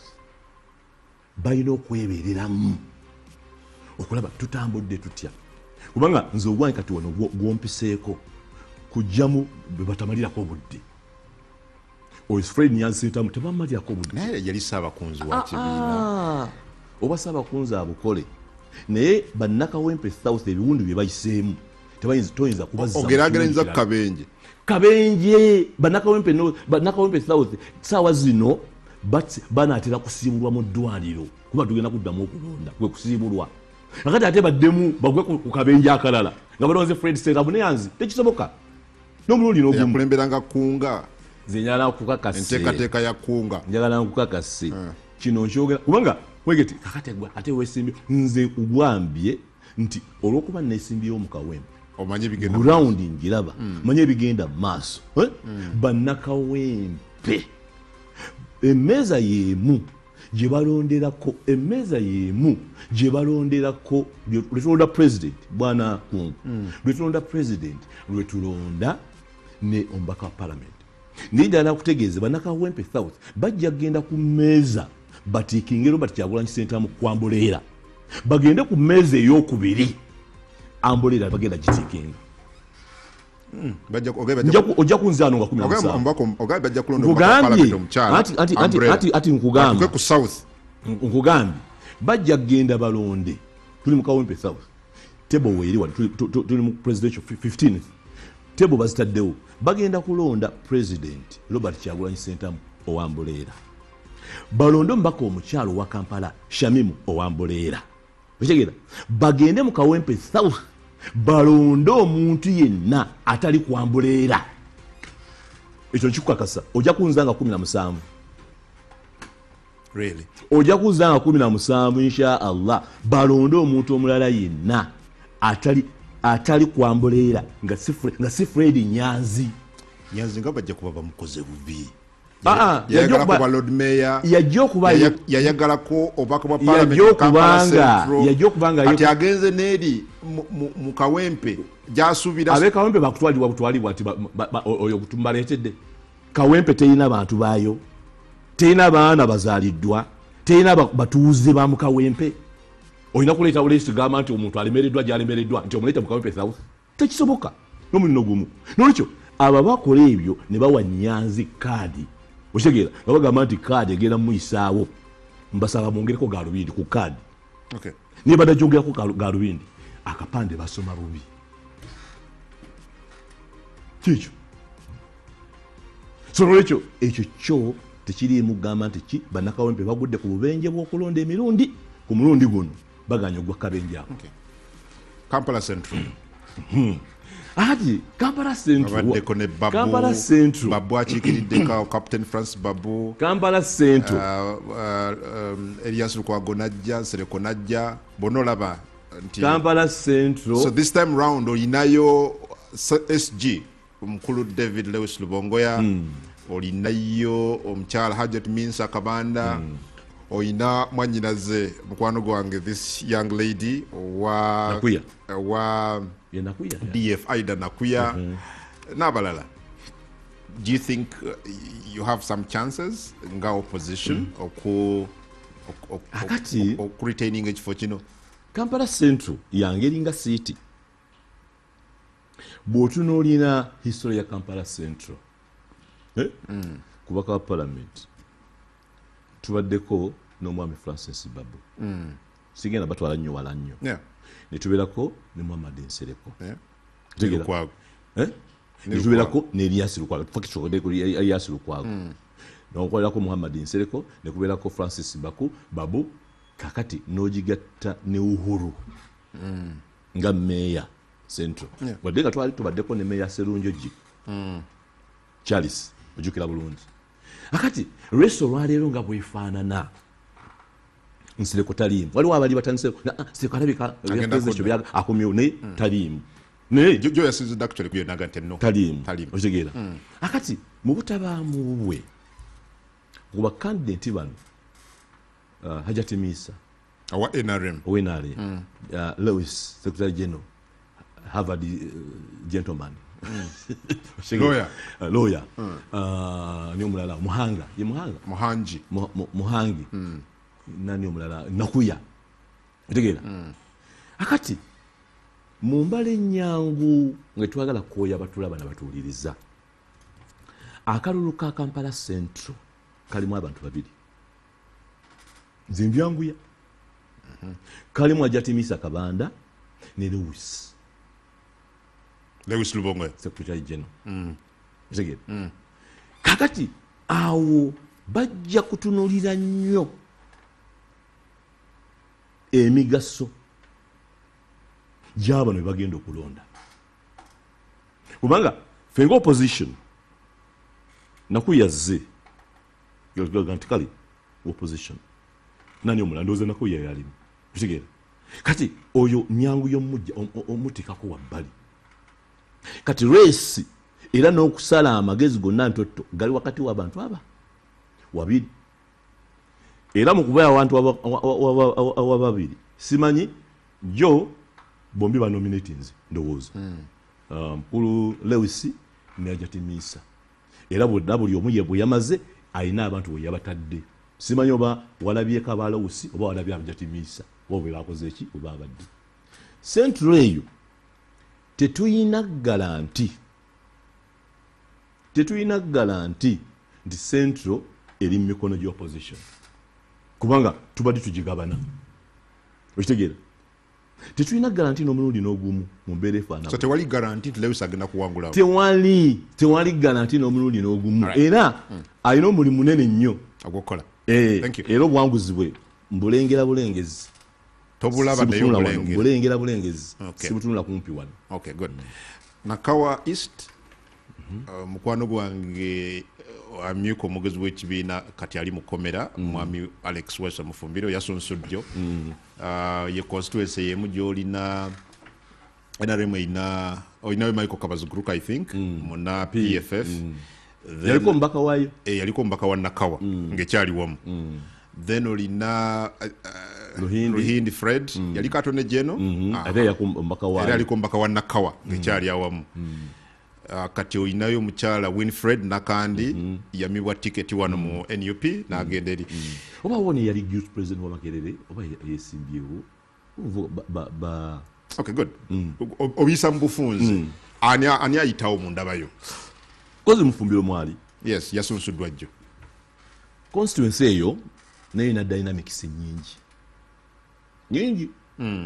balina okwebeereramu okulaba tutambudde tutya, kubanga nze ogwange kati wano gwompiseeko kujjamu bwe batamalirako obudde. Oyo Fred Nyanzi Sentamu tebamalirako obudde. Naye yali ssaabakunzi wa kibiina. Oba ssaabakunzi abukole, naye Bannakawempe South ebiwundu bye bayiseemu toyinza kubazza. Ogeraageranyizza ku kabenje. Kabenje Bannakawempe South ssaawa zino banaatera kusiibulwa mu ddwaliro, kuba tugenda kuddamu okulonda kwe kusiibulwa. Akati ate baddemu bagwe ku kabenje akalala nga balonze Fred Sentamu ne Nyanzi, tekisoboka n'omulundi n'ogumu. Yakulemberanga Kunga. Nze njagala nkukakase. Enteekateeka ya Kunga. Njagala nkukakase. Kino nkyogera kubanga wegeti kakati gwe ate weesimbye, nze kugambye nti olw'okuba neesimbyewo mu Kawempe omanye ebigenda ground ngiraba, manye ebigenda mu maaso. Bannakawempe emmeeza y'emu gye balonderako, emmeeza y'emu gye balonderako lwe tulonda president bwana Kungu, lwe tulonda president, lwe tulonda ne omubaka wa parliament. Naye ddala nakutegeeza Bannakawempe South bajja kugenda ku mmeeza batiikinge Robert Kyagulanyi Ssentamu kwambuleera, bagende ku mmeeza ey'okubiri ambuleera bagenda gitiikinga. Ojja kunzaano nga 17. Ati nkugambye bajja kugenda balonde. Tuli mu Kawempe South, tebo weeri wano, tuli mu presidential 15th tebo bazitaddewo, bagenda kulonda president Robert Kyagulanyi Ssentamu owambuleera, balonde omubaka omukyalo wa Kampala Shamimu owambuleera. Okitegeera, bagende mu Kawempe South balonde omuntu yenna atali kwambuleera. Ekyo nkikukakasa, ojja kunza nga 17. Really? Ojja kunza nga 17 insha Allah, balonde omuntu omulala yenna atali kwambuleera nga si Fred Nyanzi. Nyanzi nga bajja kuba bamukoze bubi. Yayagalako obubaka bwa parliament Kampala Central, ati agenze n'eri mu Kawempe gy'asuubira. Ab'e Kawempe bakutwalibwa butwalibwa nti oyo mbaleetedde. Kawempe terina bantu baayo, Terina baana bazaaliddwa, terina batuuze ba Mukawempe. Olina kuleeta buleesi gamba nti omuntu alemereddwa gy'alemereddwa nti omuleeta Mukawempe South, tekisoboka n'omulino gumu. Nolwekyo abo bakola ebyo ne bawa Nyanzi kaadi, okitegeera, nga bagamba nti kaadi egenda muyisaawo, mbasaba mwongereko galubindi ku kaadi. Niye badagyongerako galubindi, akapande basoma bubi kikyo. So nolwekyo ekyo kyo tekiriimu kugamba nti ki bannakawempe bagudde ku bubenje bw'okulonda emirundi, ku mulundi guno baganya ogwa kabenje ako. Kampala Central. Ati Kampala Central abaddeko ne Babu, Kampala Central Babu akiikiriddeko Captain Francis Babu, Kampala Central Elias Lukwago najja, Nsereko najja, bonna olaba nti Kampala Central. So this time round olinayo SG omukulu David Lewis Lubongoya, olinayo omukyala Hajat Minsa Kabanda, olina mwanyinaze mukwano gwange this young lady wa Nakuya, wa Nakuya, DF Aida Nakuya, n'abalala. Do you think you have some chances nga opposition oku retaining ekifo kino? Kampala Central yange eringa siiti. Bw'otunuulira history ya Kampala Central, kubaka wa parliament tubaddeko n'omwami Francis Babu, sigenda batwala nnyo wala nnyo, ne tubeerako ne Muhammad Nsereko, ne tubeerako ne Elias Lukwago, Elias Lukwago n'okukolerako Muhammad Nsereko, ne kubeerako Francis Babu, kakati n'ogigatta ne Uhuru nga meeya Central. Wadde nga twali tubaddeko ne meeya Serunjogi Charles, ojjukira bulungi. Akati reso olwaleero nga bwefaanana, Nsereko taliimu. Waliwo abali batandise Nsereko alabika akomyewo, naye taliimu. Taliimu, okitegeera. Akati mu butabaamu bwe ku bakandidenti bano, Hajat Misa owa NRM, Lewis Secretary General, Harvard gentleman, lawyer, ni omulala Muhanga, ye Muhanga, Muhangi, Muhangi, nani omulala Nakuya, otegeera. Akati mu mbala ennyangu nga twagala kwoya batulaba nabatuwuliriza, akalulu ka Kampala Central kalimu abantu babiri, nze mbyanguya, kalimu Hajat Misa Kabanda ne Lewis Lubongoya, Secretary General. Kakati awo bajja kutunuulira nnyo emigaso gy'abano be bagenda okulonda, kubanga ffe nga opposition Nakuya azze nti kale opposition nani omulala ndowooza Nakuya yalimu, okitegeera. Kati oyo nyangu y'omujja omuteekako wabbali. Kati reesi era n'okusala amagezi gonna ntotto gali wakati w'abantu aba wabiri, era mu kuba abantu ababiri simanyi jo bombi banominatinze ndowooza mukulu Lewis ne Hajat Misa, era bonna buli omu ye bwe yamaze alina abantu we yabatadde. Simanyi oba walabyeko aba Lewis oba walabye Hajat Misa oba bwe bakoze eki oba abadde. Central eyo tetuyina galanti, tetuyina galanti nti Central eri mu mikono gy'opposition, kubanga tubadde tugigabana, okitegeera. Tetulina garanti n'omulundi n'ogumu mu mbeera efaanana. So tewali garanti nti Lewis agenda kuwangula? Tewali garanti n'omulundi n'ogumu, era alina omulimu munene nnyo ogw'okukola. Era obuwanguzi bwe mbulengera bulengezi, tobulaba naye bulengera bulengezi, sibutunula kumpi wano. Okay, good. Nakawa East, mukwano gwange amyuka omugezi w'ekibiina kati ali mukomera, mwami Alex Wesa Mufumbiro yasunsudde. Ye constituency yemu gy'olina NRM erina olinayo Michael Kabaziguruka, I think muna PFF, yaliko omubaka waayo, yaliko omubaka wa Nakawa ng'ekyali wamu. Then olina Ruhindi Fred, yaliko atone jeno, ate yaliko omubaka wa Nakawa ng'ekyali awamu. Kati olinayo omukyala Winfred Nakandi, yamibwa tiketi wano mu NUP n'agenda eri. Oba woni yali youth president wa Makerere, oba yesimbyewo. Okay, good. Obiyisa mu bufunze. Ani ayitawo mu ndabayo? Kozi Mufumbiro mwali. Yes, yasunsuddwa jjo. Constituency eyo nayo erina dynamics nnyingi. Nyingi.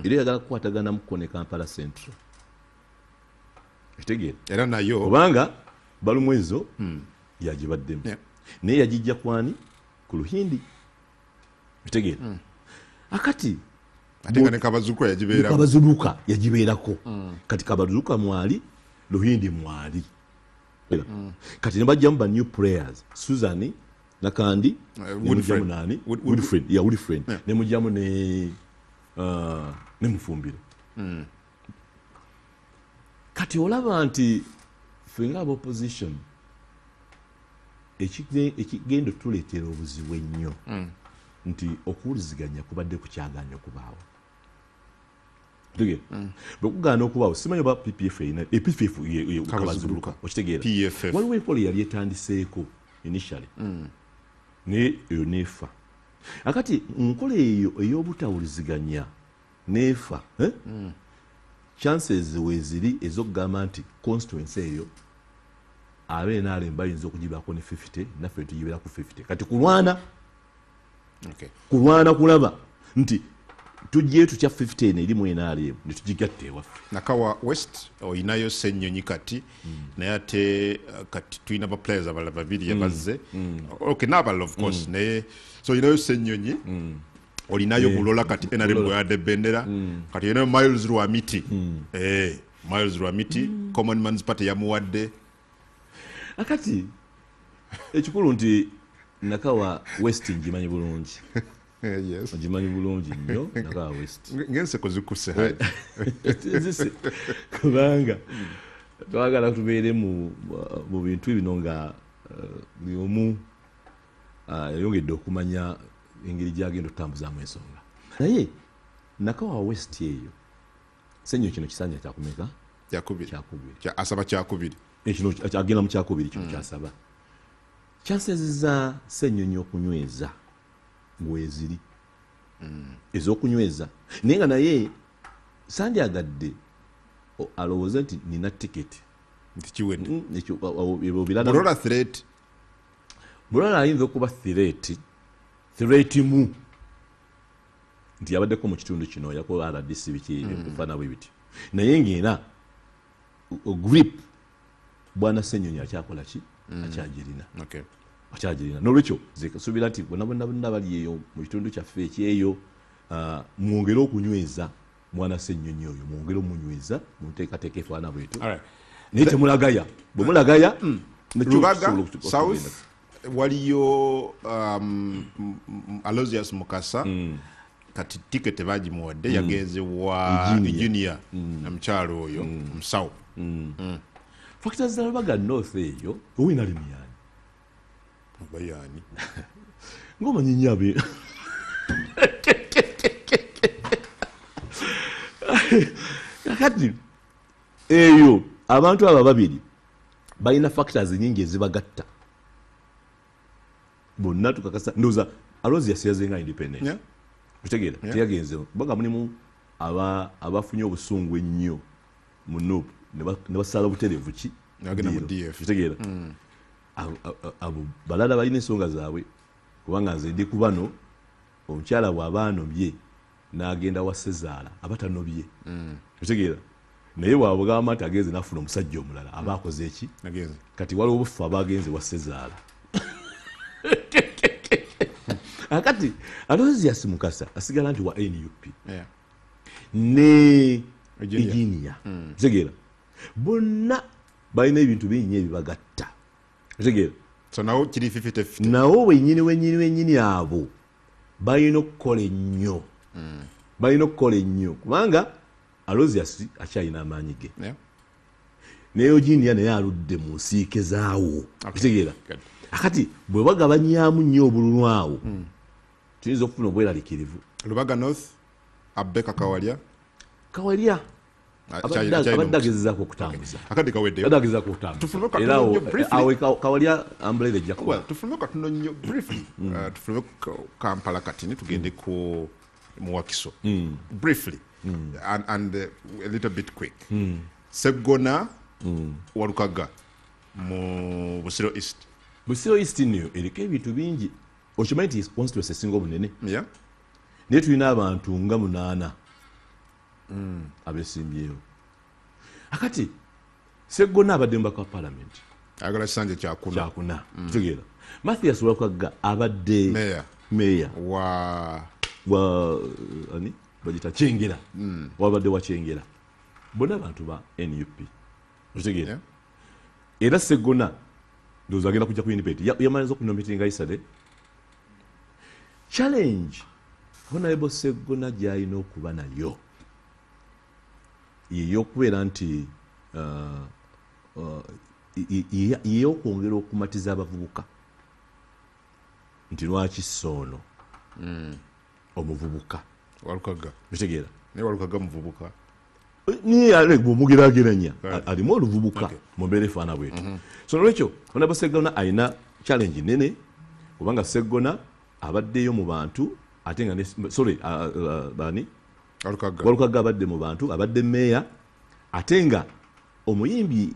Era eyagala kukwatagana muko ne Kampala Central. Ekitegeera. Era nayo kubanga Balumwezo yagibaddemu. Naye yagijja kwani ku Luhindi. Ekitegeera. Akati ate nga ne Kabazuka yagibeerako. Kabazuka yagibeerako. Kati Kabazuka mwali, Luhindi mwali. Kati ne bajjamu ba new players, Susan Nakandi, Winfred. Nani? Winfred, yeah, Winfred. Ne mujjamu ne Mufumbiro. Kati olaba nti ffe nga opposition ekigenda tuleetera obuzibu ennyo nti okuwuliziganya kubadde kukyagaanya okubaawo. Bwe kugaana okubaawo, simanyi oba PPF erina PPF Kabazuluka, okitegeera. Waliwo enkola eyali etandiseeko initially, naye eyo neefa. Akati nkola eyo ey'obutawuliziganya neefa, chances weeziri ez'okugamba nti constituency eyo abe NRM bayinza okugibaako ne 50, naffe tugibeera ku 50. Kati kulwana kulwana kulaba nti tujje tutya 50 eno erimu NRM ne tugigatta ewaffe. Nakawa West olinayo Ssenyonyi kati, naye ate kati tulina ba players abalala babiri abazze. Okay, n'abalala of course, naye so olinayo Ssenyonyi, olinayo Bulola kati NRM bweyadde bendera, kati olinayo Miles Rwamiti. Miles Rwamiti, Common Man's Party yamuwadde. Akati ekikulu nti Nakawa West ngimanyi bulungi. Yes. Ngimanyi bulungi nnyo Nakawa West. Ng'enseko zikusse hayi. Kubanga twagala tubeere mu bintu bino nga buli omu yayongedde okumanya engeri gy'agenda okutambuzaamu ensonga. Naye Nakawa West eyo Ssenyo kino kisanja kyakumeka? Kyakubiri. Kyakubiri. Asaba kyakubiri. Kino agenda mu kyakubiri kino kyasaba. Chances za Ssenyonyi okunyweza weeziri. Ez'okunyweza. Naye nga naye sandyagadde alowooze nti nina tiketi. Nti kiwedde. Bulola threat. Bulola ayinza okuba threat. Threat mu. Nti yabaddeko mu kitundu kino yakola RDC biki ebifaanana bwe biti. Naye ng'era grip bwana Ssenyonyi akyakola ki? Akyagirina. Akyagirina. N'olwekyo nze nsuubira nti bonna bonna bonna bali eyo mu kitundu kyaffe ekyeyo, mwongere okunyweza mwana Ssenyonyi oyo, mwongere omunyweza mu nteekateeka efaanana bwetyo. Naye temulagaya. Bwe mulagaya, Lubaga South waliyo Aloysius Mukasa, kati tiketi bagimuwadde, yagenze wa Junior, omukyala oyo omusawo. Factors za Lubaga North eyo, owina limyani. Oba yaani? Ng'omanyi nnyo abe. Kakati eyo abantu abo babiri balina factors nyingi ezibagatta. Bonna tukakasa ndowooza Aloysius yazenga independent. Okitegeera? Teyagenze kubanga mulimu abafunye obusungu ennyo mu NUP ne basala butereevu ki? Nagenda mu DF. Okitegeera? Abo balala balina ensonga zaabwe, kubanga nze ndi ku bano omukyala bw'aba anobye n'agenda wa Ssezaala aba tanobye. Okitegeera? Naye bw'abagamba nti agenze n'afuna omusajja omulala aba akoze eki? Kati waliwo obufu abagenze wa Ssezaala. Akati Aloysius Mukasa asigala nti wa NUP. Ne Eugenia. Okitegeera? Bonna balina ebintu bingi ebibagatta. Okitegeera? So nawo kiri 50-50. Nawo wennyini wennyini wennyini abo balina okukola ennyo. Balina okukola ennyo kubanga Aloysius akyalina amaanyi ge. Ne Eugenia naye aludde mu nsiike zaawo. Okitegeera? Akati bwe bagabanyaamu nnyo obululu awo, tuyinza okufuna obweraliikirivu. Lubaga North, Abeka Kawalya. Kawalya Abadde agezezaako okutambuza. Akadde kaweddeyo. Abadde agezezaako okutambuza. Era awo kawalya umbrella ejja kuba. Well, tufulume katono nnyo briefly. Tufulume Kampala kati ne tugende ku Muwakiso. Briefly. And a little bit quick. Seggona Walukaga mu Busiro East. Busiro East nno eriko ebintu bingi. Okimanyi nti constituency esinga obunene. Yeah. Naye tulina abantu nga 8 abesimbyewo. Akati Seggona abadde mubaka wa parliament. Ayagala kisanja kyakuna. Kyakuna. Kitegeera. Mathias Walukaga abadde meya wa ani bagita Kyengera. Wabadde wa Kyengera. Bonna abantu ba NUP. Kitegeera. Yeah. Era Seggona ndowooza agenda kujja ku independent. Yamaliza okunominatinga yesterday. Challenge Honorable Seggona gy'alina okuba nayo yeyokubeera nti yeyokwongera okumatiza abavubuka nti lwaki soono omuvubuka Walukaga. Kitegeera. Naye Walukaga muvubuka. Niye bw'omugeraageranya alimu oluvubuka mu mbeera efaana bwetyo. So nolwekyo Honorable Seggona alina challenge nnene kubanga Seggona abaddeyo mu bantu ate nga sorry bani Walukaga. Walukaga abadde mu bantu, abadde meeya ate nga omuyimbi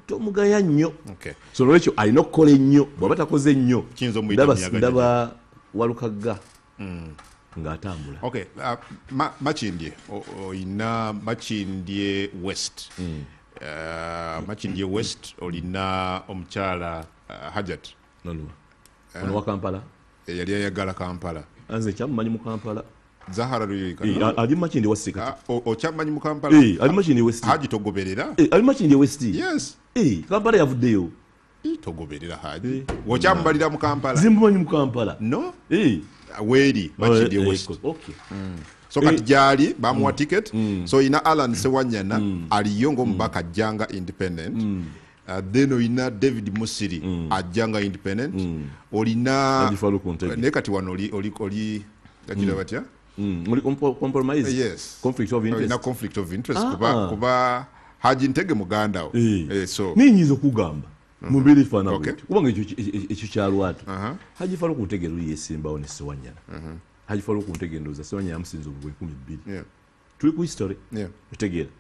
tomugaya nnyo. Okay. So nolwekyo alina okukola ennyo, bw'aba takoze nnyo Kiyinza omuyita muyaga ndaba Walukaga ng'atambula. Okay, Makindye olina Makindye West. Makindye West olina omukyala Hajat. Nalwa. Ono wa Kampala. Yali ayagala Kampala. Nze kyamumanyi mu Kampala. Zahara Luyirika. Ali Makindye West kati. Okyamumanyi mu Kampala? Ali Makindye West. Haji togoberera? Ali Makindye West. Yes. Kampala yavuddeyo. Togoberera Haji. Okyamubalira mu Kampala? Zimumanyi mu Kampala. No? Weeri Makindye West. Okay. So kati gyali bamuwa ticket. So ina Alan Sewanyana aliyo ng'omubaka ajjanga independent. Then olina David Musiri ajjanga independent. Olina naye kati wano oli kagira batya? Oli compromise. Yes. Conflict of interest. Olina conflict of interest kuba Haji Ntege muganda wo. So ninyiza okugamba mu mbeera efaanana bwetyo kubanga ekyo kyalwatu. Haji Faruku Ntege luli yesimbawo ne Sewanyana. Haji Faruku Ntege ndowooza Sewanyana yamusinza obululu 12. Tuli ku history. Otegeera.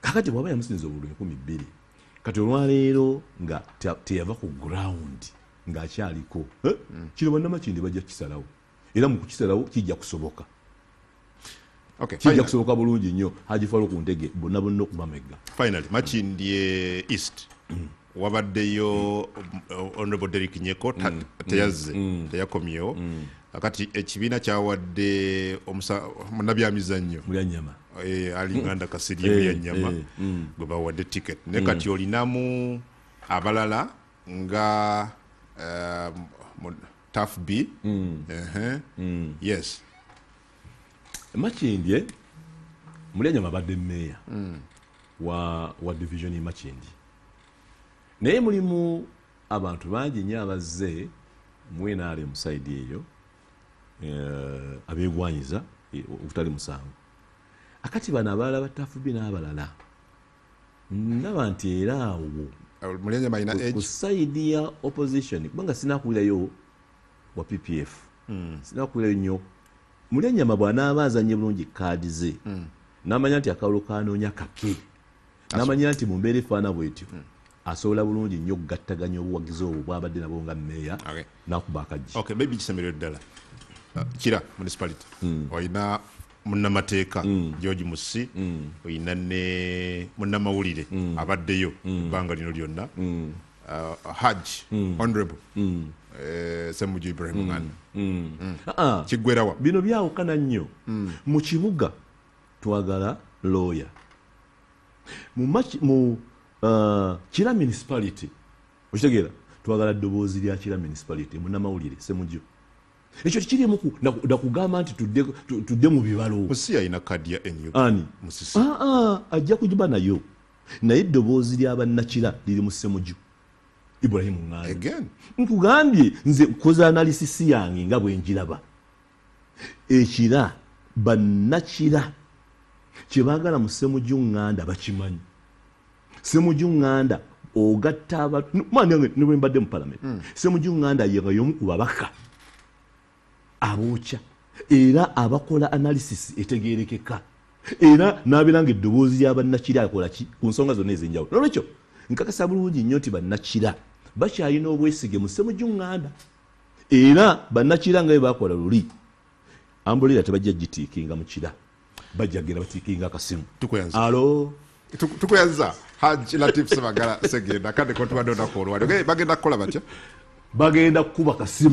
Kakati bw'aba yamusinza obululu 12 kati olwaleero nga teyava ku ground ng'akyaliko kino bannamakindi bajja kukisalawo era mu kukisalawo kijja kusoboka. Kijja kusoboka bulungi nnyo Haji Faruku Ntege bonna bonna okubamegga. Finally Makindye East wabaddeyo Honorable Derrick Nyeko teyazze teyakomyewo. Akati ekibiina kyawadde munnabyamizannyo Mulyanyama Ali Nganda Kasirye Mulyanyama gwe bawadde ticket. Ne kati olinamu abalala nga Taf B. Yes. Makindye Mulyanyama abadde mmeeya wa division Makindye. Naye mulimu abantu bangi nnyo abazze mu NRM side eyo abeegwanyiza okutali musango. Akati bano abalala ba Taf B n'abalala ndaba nti era awo Mulyanyama alina ku side ya opposition kubanga sinakuwulirayo wa PPF. Sinakuwulirayo nnyo. Mulyanyama bw'anaaba azannye bulungi kaadi ze n'amanya nti akalulu kanoonya kake n'amanya nti mu mbeera efaana bwetyo asobola bulungi nnyo okugattaganya obuwagizi obwo bw'abadde nabwo nga mmeeya n'akuba akaggi. Okay, maybe kisemberero ddala. Kira municipality olina munnamateeka George Musi, olina ne munnamawulire abaddeyo ebbanga lino lyonna Hajj Honorable Ssemujju Ibrahim Nganda. Kiggwerawa. Bino byawukana nnyo. Mu kibuga twagala lawyer. Mu Kira municipality okitegeera twagala ddoboozi lya Kira municipality munnamawulire Ssemujju. Ekyo kirimu nakugamba nti tudde mu bibalo. Musi alina kadi ya NUP. Ani? Musisi. Ajja kugiba nayo. Naye eddoboozi ly'abannakira liri mu Ssemujju Ibrahim Nganda. Again. Nkugambye nze nkoze analysis yange nga bwe njiraba. Ekira bannakira Kyebaagala mu Ssemujju Nganda bakimanyi. Ssemujju Nganda ogatta abantu ne bwe mbadde mu parliament, Ssemujju Nganda ye nga y'omu ku babaka abookya era abakola analysis etegerekeka, era n'abeera nga eddoboozi lyabannakira akola ki ku nsonga zonna ez'enjawulo. Nolwekyo nkakasa bulungi nnyo nti bannakira bakyalina obwesige mu Ssemujju Nganda, era bannakira nga bwe bakola luli, umbrella tebajja gitiikinga mu kira, bajja genda batiikinga akasimu. Tukweyanza. Alo. Tukweyanza, Haj Latif Sebagala Segenda. Kade kotubadde olunaku olwaliro. Bagenda kukola batya? Bagenda kukuba kasimu.